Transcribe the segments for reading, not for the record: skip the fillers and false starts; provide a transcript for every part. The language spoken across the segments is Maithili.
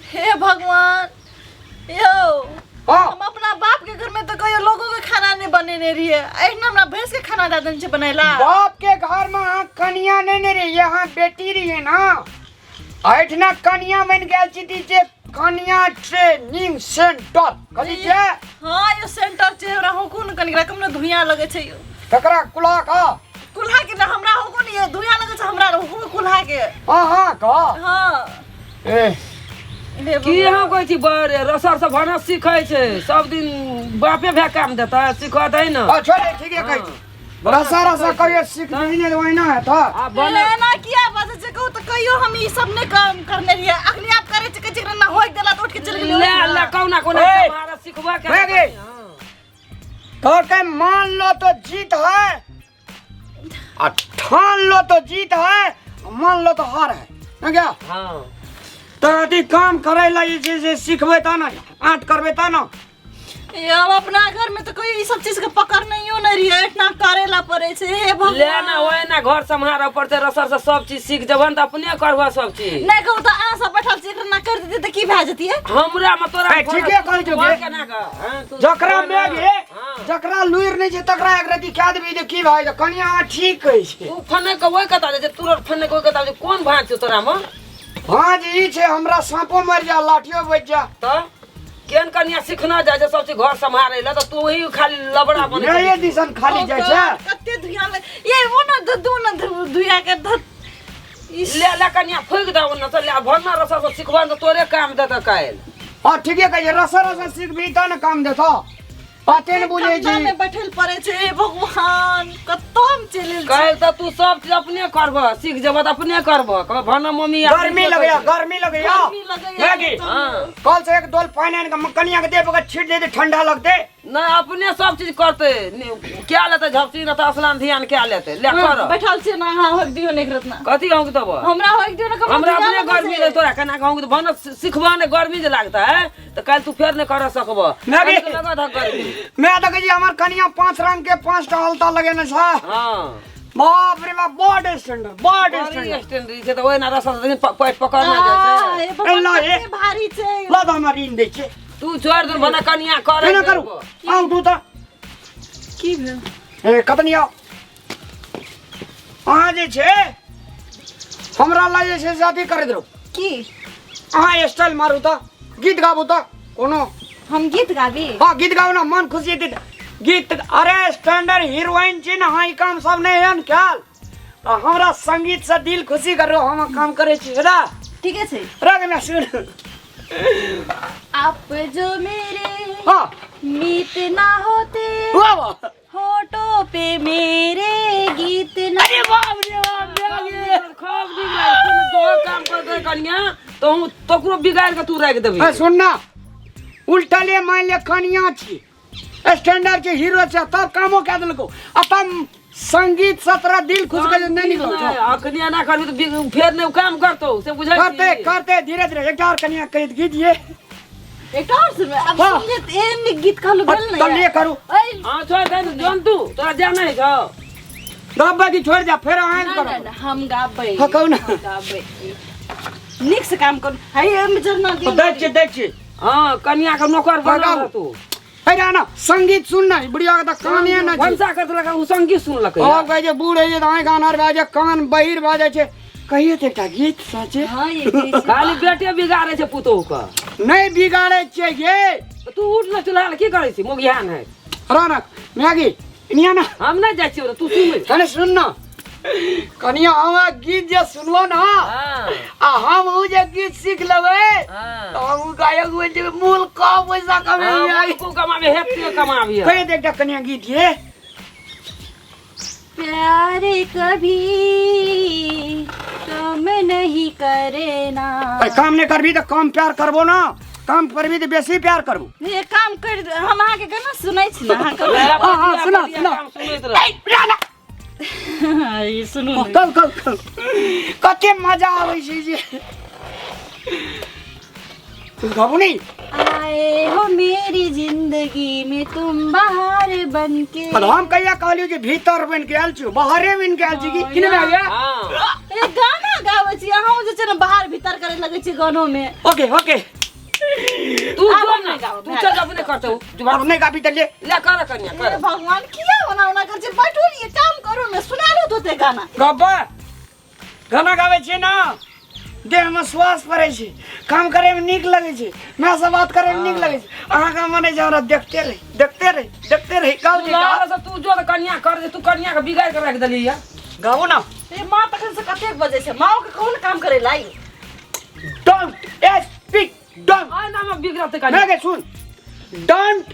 हे भगवान यौ। हाँ। हम अपना बाप के घर में तो कहियो लोगों के खाना नहीं बनेने रहिए, एहिना हमरा भैंस के खाना दे देने छै बनैला। बाप के घर में अहाँ कनिया नहीं ने रहिए, अहाँ बेटी रहिए ना। एहिठिना कनिया बनि गेल छी दी जे कनिया ट्रेनिंग सेंटर कथी छै? हाँ यो सेंटर छै, हमरा होकू ने कनिक रकम ने धुइयाँ लगै छै यौ। ककरा कुल्हा का? कुल्हा के ना हमरा होकू ने, ये धुइयाँ लगै छै हमरा होकू कुल्हा के। हाँ हाँ का। हाँ। ए हे की भगवान। अहाँ कहै छी बड़ रसर से भानस सीखै छै, सब दिन बापे भाय काम देतै सिखतै ने। आ छोड़े ठीके कहै छी। रसा रसा कहियो सीख नहीं ने ओहिना हेतौ। आ बने एना किया बाजै छै कहू तऽ? कहियो हम ई सब नहि काम करने रहियै, अखनी आप करै छै, कहै छै ना होइक देला तऽ उठि के चलि गेलियै। ले ले कौना कौना ए! भानस सिखबा के। भए गेल। तो के मान लो तो जीत है आ ठान लो तो जीत है, मान लो तो हार है ना क्या? हाँ। तो अथी काम करे ला जे छै से सिखबै तऽ ने, आँट करबै तऽ ने। ये हम अपना घर में तो कोई ई सब चीज के पकड़ नहीं हो नहीं रही, इतना करे ला पड़े छे। हे भगवान। ले ना ओए ना घर सम्हारे पड़ते, रसर से सब चीज सीख जबन त अपने करबा सब चीज। नहीं कहू तो अहाँ सब बैठल छी, एकरा ना कर देती त की भए जतिए? हमरा में तोरा ए, ठीके कहै छौ गे। केना के, हाँ, तू जकरा ना। मेघ हे, हाँ। जकरा लुरि नहि छै तकरा एक रति कए देबही तऽ की भए जेतै? कनिया अहाँ ठीक कहै छै। तू फने के ओइ कता जाइ छै, तुरंत फने के ओइ कता जाइ छै। कोन भाँज छौ तोरा में? भाँज ई छै हमरा साँपो मरि जा लाठियो बचि जा। तऽ केहन कनिया सिखना जाइ छै सब चीज घर सम्हारे ला, तऽ तू वही खाली लबड़ा बनै छै। नये दिसन खाली जाइ छै। कते धुइया लग ये वो न दू न धुइया के धत। ले ले कनिया फूक दे ओने से, ले भरना रसा से सिखबा तऽ तोरे काम देतौ काल्हि। हाँ ठीके कहै छै, रसा रसा सिखबही तऽ ने काम देतौ। बाते ने बुझै छी। में बैठल पड़े छै। हे भगवान कतौ हम चलि गेल छी। काल्हि तऽ तू सब चीज अपने करबह, सीख जेबह तऽ अपने करबह। कहबह भरना मम्मी आब गर्मी लगैया, गर्मी लगैया। गर्मी लगैया। मैगी। हाँ। कल से एक डोल पानि आनि कऽ कनिया के देह पर छीट दे, ठंडा लगतै। नहीं अपने सब चीज करते, क्या लेते झपसी न तऽ स्नान ध्यान क्या लेते ले कर। बैठल छी ना अहाँ होक दियौ ने रत्ना। कथी होक देबो? हमरा होक दियौ ने कमरा हमरा ध्यान अपने लगै गर्मी छै। लगे तोरा केना कहूँ तऽ भानस सिखबह ने गर्मी जे लगता है तऽ काल्हि तू फेर नहि कर सकबह। नहीं। कनिक लगत है गर्मी। मैं तऽ कहै छी हमर कनिया 5 रंग के 5 टा अलता लगेने छै। हाँ। बाप रे बाप, बड स्टैंडर्ड, बड बड़ी स्टैंडर्ड। स्टैंडर्ड छै तऽ ओहिना रस्सा से पेट पकड़ना जाइ आ, छै। हे भगवान, ए, ला, ए। कते भारी छै। ल तऽ हमरा ऋण दै छै। तू छोड़ि दे भने कनिया करे। केना करू? आउ तू तऽ। की भेल? ए कतनी आउ। अहाँ जे छै हमरा लग जे छै से अथी करैत रहू। की? अहाँ स्टाइल मारू तऽ, गीत गाबू तऽ कोनो। हम गीत गाबी? हाँ गीत गाबू ना, मन खुशी हेतै तऽ गीत। अरे स्टैंडर्ड हीरोइन छी ने अहाँ, ई काम सब नहि एहन ख्याल। तऽ हमरा संगीत से दिल खुशी करू, हम काम करै छी ना। ठीके छै। रख ना सुन। आप जो मेरे हाँ। मीत ना होते, वाह वाह। होठों पे मेरे गीत ना। अरे बाप रे बाप रे, बाप रे। खूब नीक लागै छै। तू काम करतै कनिया तो तकरो बिगाड़ के तू राखि देबही। ए, सुन ना, उल्टा ले मान ले कनिया छी स्टैंडर्ड के हीरो छै तब कामो कए देलको आ तब संगीत सतरा दिल खुश कर नहीं निकलो छौ। अखनी एना करबी तऽ फेर नहि काम करतौ से बुझै छी। करते करते धीरे धीरे एकटा और कनिया कहि गीत ये। एकटा और सुनबै? आब हाँ। सुनलियै तऽ एहन नीक गीत कहलहुँ भेल ने तऽ ले करू। ऐ, हाँ छोड़ दे ने, जोन तू तोरा जाना है छौ। गाबे की छोड़ जा फेर अहाँ ना, करू। ना, ना, हम गाबै। हाँ, कहू ना। हम गाबै। नीक से काम करू। है एहिमे झरना दियौ। दै छी दै छी। हाँ कनिया के नौकर हाँ, बनल गाबू। तू। है ना, संगीत सुन ना, बुढ़िया के तऽ काने ना छै। भनसा करत लगा उ संगीत सुनलकै। आब कहै छै बूढ़ होइ छै तऽ आँखि आन्हर भए जाइ छै, कान बहिर भए जाइ छै। कहियो तऽ एकटा गीत साँचे। हाँ, ये गीत छै। खाली बेटे बिगाड़े छै पुतोहु के। नहि बिगाड़ै छियै गे। तू उठ ना चूल्हा लग, की करै छी मोगिहान है। रौनक मैगी इनिया ना। हम नहि जाइ छियौ तू सुन। कने सुन ना कनिया, हमरा गीत जे सुनबो ना हाँ। आ हम उ जे गीत सीख लेबै हाँ। तऽ हम उ गायक बनि जेबै, मूल कम पैसा कमेबै। हाँ, मुल्को कमाबे हेते कमाबी। कहियो तऽ एकटा कनिया गीत ये। प्यार कभी कम नहीं करना। अरे काम नहीं करबी तऽ कम प्यार करबो ना, काम करबी तऽ बेसी प्यार करबो। ये काम कर, हम अहाँके गाना सुनै छी ना, अहाँ करू। हाँ, हाँ, सुना, सुना। काम सुनैत रह। ई सुनू ने। कल कल कल कते मजा आबै छै जे तू गाबू नहीं। आए हो मेरी जिंदगी में तुम बाहर बन के। पर हम कहिया कहलियो जे भीतर बन के आयल छी, बाहरे बन के आयल छी की किने भए गेल? हाँ। ए गाना गाबै छी अहाँ जे छै ने, बाहर भीतर करे लगै छी गानो में। Okay okay. तू आब जो हम ना नहि गाबब, तू चल अपने करते अब नहीं गाबी तलिए ले कर कन्या हे कर भगवान किया ओना ओना कर छै बैठू ने काम करू ने सुना लो तोते गाना गप्पा गाना गाबै छियै ने देहमे श्वास पड़ै छै काम करैमे नीक लगै छै मायसँ बात करैमे नीक लगै छै अहाँके मन होइ छै हमरा देखते रही देखते रही देखते रही गाउ तू जे गाउ। लाल से तू जो कन्या कर दे तू कन्या के बिगाड़ के रख देली है गाउ ने ए माँ तखन से कतेक बजे छै माँ के कोन काम करे लाई don't speak don't आइ ना में बिगड़ते कन्या मैं के सुन don't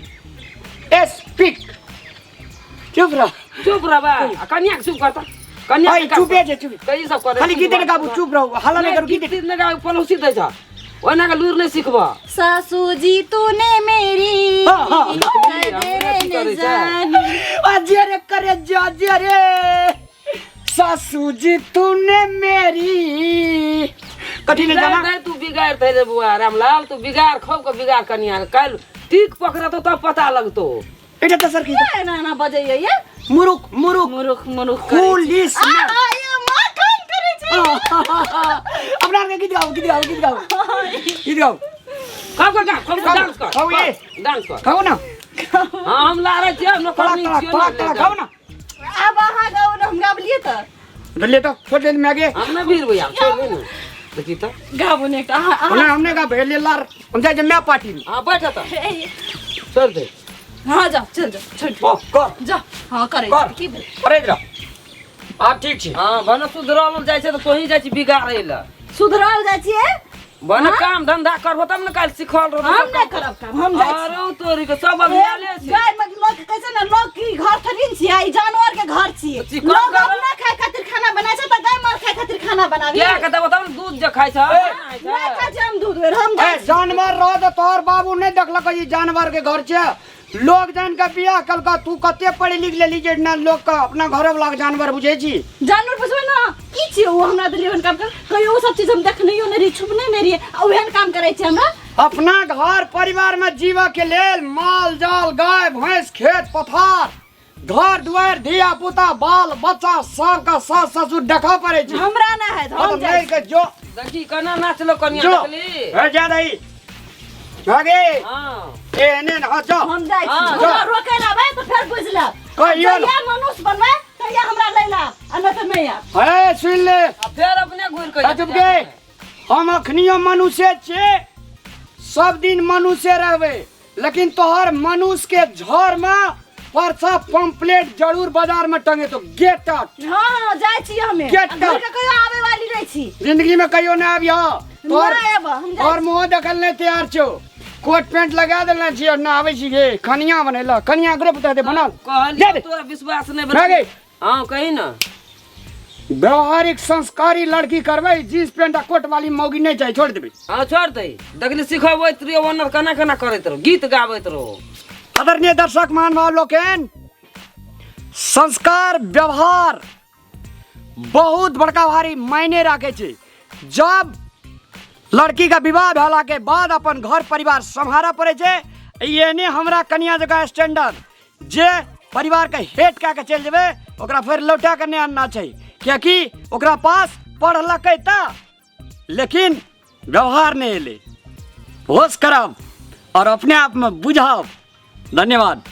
speak चुप रह चुप रह बा आ कन्या के चुप करता कन्या भाई चुपे छै चुप कई सब करे खाली गीत ने गाबू चुप रहू हल्ला नहीं करू गीत गीत ने गाबू पड़ोसी दै छ ओना के लूर नहीं सिखबा सासू जी तूने मेरी हाँ, हाँ। कदर न जानी अजय रे करे अजय रे सासू जी तूने मेरी कठिन है जाना नहीं तू बिगाड़ थे रे बुआ रामलाल तू बिगाड़ खूब के बिगाड़ कन्या के काल्हि टीक पकड़तो तब पता लगतो এটা तो सर की किया एना एना बजैया ये मुरुक मुरुक मुरुख मुरुख करै छै। पुलिस आ, आ, ये माँ काम करै छै अपना आरके गीत गाओ गीत गाओ गीत गाओ गीत गाओ कब कर गा कब खाओ, डांस कर खाओ ये। डांस कर खाओ ना हां हम ला रहे छियै हम तलाक नौकरनी तलाक छियै तलाक तलाक खाओ ना आब अहाँ गाउ ने हम गाबलियै तऽ ले तो छोड़ दे मैं आगे हम नहि भीड़ भैया छोड़ दे ने देखी तऽ गाबू ने एकटा अहाँ हमने हमने कहा भेले लार हम जाए मैं पार्टी में हां बैठ तऽ अहाँ छोड़ दे हाँ जाओ चल जाओ छोड़ दे। ओ कर जाओ हाँ करै कर छी, की भेल अरे जरा आप ठीक छी हां भने सुधरल जाइ छै तऽ तोही जाइ छी बिगाड़ै लए सुधरल जाइ छियै भने काम धंधा करबो तब ने काल्हि सिखल रहबो हम नहि करब काम हम जाइ छी अरे तोरी के सब अभियाले छै गाय में लोग कहै छै ने लोग की घर थोड़ी ने छियै ई जानवर के घर छियै चिकन लोग करब। अपना खाय खातिर खाना बनाय छै तऽ गाय माल खाय खातिर खाना बनाबी क्या के देबो तब ने दूध जे खाइ छै नहि खाय छै हम दूध हम ए जाइ छी। जानवर रह तो तोहर बाबू नहीं देखलक ई जानवर के घर छै लोग जान के बियाह कलका तू कते पढ़ी लिख लेली जे ना लोग के अपना घर वाला के जानवर बुझे छी जानवर पुछबै ने की छियै ओ हमरा देलियै ओहन काम कर कहियो ओ सब चीज हम देखनैयो नहि रहियै छुपने नहि रहियै आ ओहन काम करै छै हमरा अपना घर परिवार में जीव के लेल माल जाल गाय भैंस खेत पथार घर दुआर धिया पुता बाल बच्चा सबका सास ससुर देखऽ पड़ै छै हमरा नहि हैत हम हम जाइ नहि के जो देखी केना नाचलो कनिया जो देखली हे जा रही आगे हाँ ए एने न हाँ, जो हम जाइ छी हाँ, हमरा जा। रोकै ला आबै तऽ फेर बुझि लेब कहियो ना। जहिया मनुष्य बनबै तहिया हमरा लै ला आ नहि तऽ नहि आयब हे सुन ले आ फेर अपने घुरि के चुप के हम अखनियो मनुष्य छियै सब दिन मनुष्य रहबै लेकिन तोहर मनुष्य के झर में परसा पंपलेट जरूर बाजार में टंगे तो गेट आउट हाँ हाँ जाइ छी हमे Get आ घुरि out. के कहियो आबै वाली नहि छी जिंदगी में कहियो ना आबियो तोहर नहि आयब हम जाइ और मुँह देखल नहीं तैयार छौ कोट पैंट लगा देने छी और ना आबै छी गे कनिया बनेला कनिया ग्रुप दे दे बनल दे कहलियै दे तोरा विश्वास नहि ना गे हाँ कही ना व्यवहारिक संस्कारी लड़की करबै जींस पैंट आ कोट वाली मौगी नहीं चाहिए छोड़ देबै हाँ छोड़ दे देखली सिखबैत रहियो ओनर केना केना करैत रहो गीत गाबैत रहो आदरणीय दर्शक महानुभाव लोकनि संस्कार व्यवहार बहुत बड़का भारी मायने राखे छै जब लड़की के विवाह भेला के बाद अपन घर परिवार सम्हारऽ पड़ै छै एहने हमरा कनिया जकाँ स्टैंडर्ड जे परिवारके हेट कए कऽ चलि जेबै ओकरा फेर लौटा कऽ नहि आनना छै किएकि ओकरा पास पढ़लकै तऽ लेकिन व्यवहार नहि एलै होश करब आओर अपने आपमे बुझब धन्यवाद।